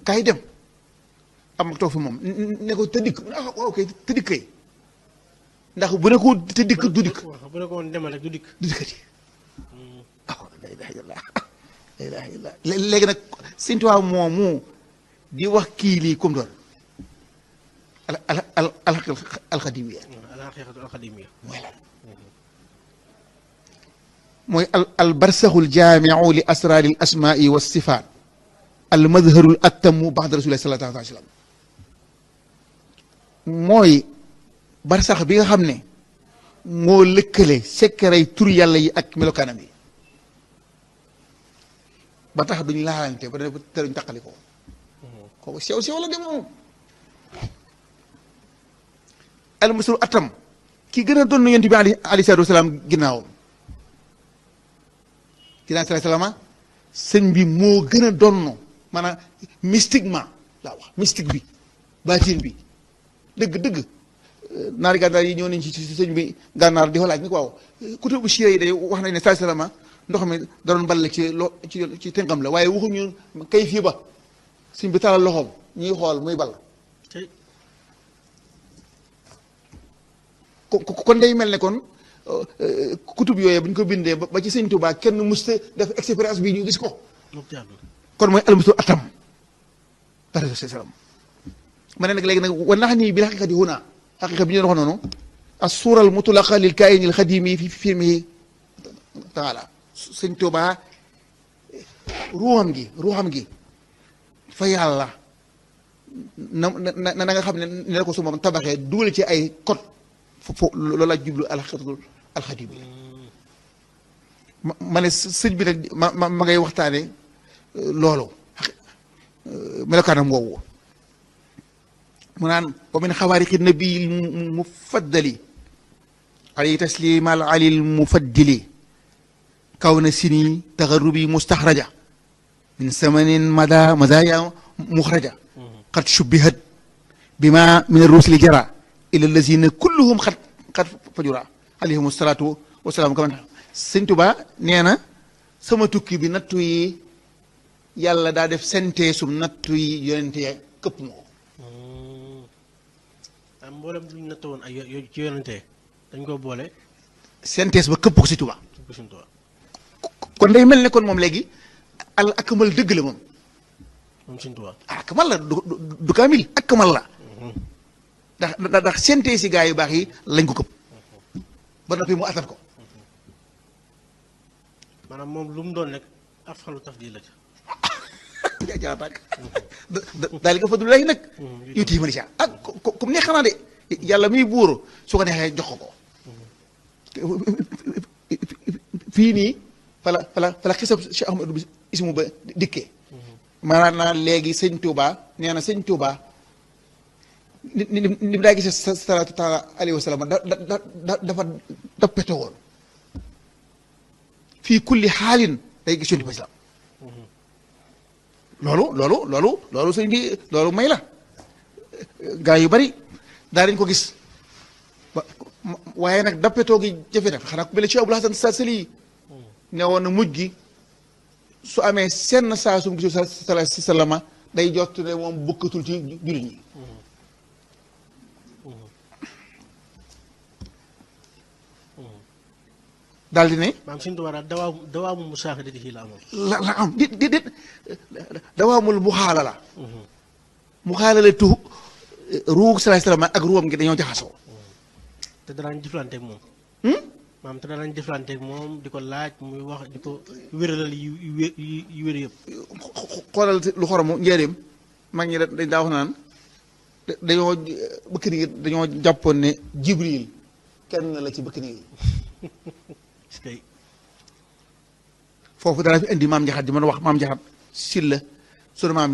kaay dem am ak toog fi moom ne ko te dikk ah waaw kay te dikk kay ndax bu ne ko te dikk du dikk. bu ne ko woon demal rek du dikk. du dikkati ah la ilaha illallah la ilaha illallah léegi nag Sëñ Tuubaa moomu di wax kii lii comme doon alxadimiya. alxaqiqatu alxadimiya. mooy lan mooy al barsaxul jaamiu li asraari al asmaai wa sifaat al madharul attamu baxda rasulillahi sallallahu alayhi wa sallam mooy barsax bi nga xam ne moo lëkkale sekkaray tur yàlla yi ak melokaanam yi ba tax duñ laalante ba te duñ taqali ko kooku sew sew la dem moom almasul atam ki gën a doon yonent bi alayhi salaatu wasalaam ginnaawam ginnaaw salaatu salaama sëñ bi moo gën a donn maanaam mystiquement laa wax mystique bi baatin bi dëgg naari gànnaar yi ñëw nañ ci sëñ bi gànnaar di ko laaj ni ko waaw kutubu siira yi day wax nañ ne salaatu salaama ndox mi da doon ball ci tënkam la waaye waxuñu kay fii ba sëñ bi talal loxoom ñuy xool muy ball kon day mel ne kon kutub yooyu bu ñu ko bindee ba ci sëñ Tuubaa kenn musta def expérience bi ñu gis ko kon mooy almusul atam dara salaam ma ne nag léegi nag wa nax nii bi la xaqiqati huna xaqiqa bi ñu wax noonu as suura al mutlaqa lil kaayini al xadimi fi filmihi taala sëñ Tuubaa ruuxam gi fa yàlla na nga xam ne la ko su moom tabaxee dugal ci ay code foofu loolu laa jublu alxaqiqatul alxadim ma ne sëñ bi nag ma ngay waxtaane loolu melokaanam woowu mu naan wa min xawaariqi nabiil mufaddali alayhi taslimal alil mufaddili kaw na sini taxarubi mustaxraja min samanin madaya muxraja qad shubbihat bima min arrusuli jara ila allazina kulluhum xat fajura alayhim salaatu wasalaam kaman sëñ Tuubaa nee na sama tukki bi nattu yi yàlla daa def senteesum nattu yi yonente këpp ma ko am mboolem luñ natt woon ay ci yonente dañ ko boole sentees ba këpp ko si Tuubaa kon day mel ne kon moom léegi al akmal dëgg la moom sëñ Tuubaa akmal la du kaamil akmal la ndax sentees si gaa yu baax yi lañ ko këpp ba noppi mu attan ko maanaam moom lu mu doon rek afxalu tafdil la ca jaajaatak daal di ko fadlu lay nag yuti man sha ak comme ne xanaa de yàlla muy buur su ko neexee jox ko fii nii fala xisab Cheikh Ahmadou ismu ba dikkee maanaam naa léegi sëñ Touba nee na sëñ Touba ni daa gisee salaatu taala alayhi wa sallam dafa dappete woon fii kulli xaalin day gis yonent bi islam loolu sëñ bi loolu may la gaa yu bari daa dañ ko gis waaye nag dappetoo gi jafe na xanaa ku mel ne Cheikh Abdul Hasan Saasili ne woon na mujj gi su amee senn saa su mu gisul sallallahu alayhi wa sallam day jot ne moom bukkatul ci jullit ñi daal di ne. maam Sëñ Tuubaa daal dawaamu musaahadatihi la amoon. la am di dawaamul muxaalala. muxaalalatu ruug salaay salaam ak ruwam gi dañoo jaxasoo. te danaan jëflanteeg moom. maam te danaan jëflanteeg moom di ko laaj muy wax di ko wéralal yu wér yëpp. xoolal lu xoromu njëriñ mag ñi dañ daa wax naan dañoo bëkk ni dañoo jàppoon ne Jibril kenn la ci bëkk ni foofu dara fi indi maam Njaxat di mën a wax maam Njaxat Silla sunu maam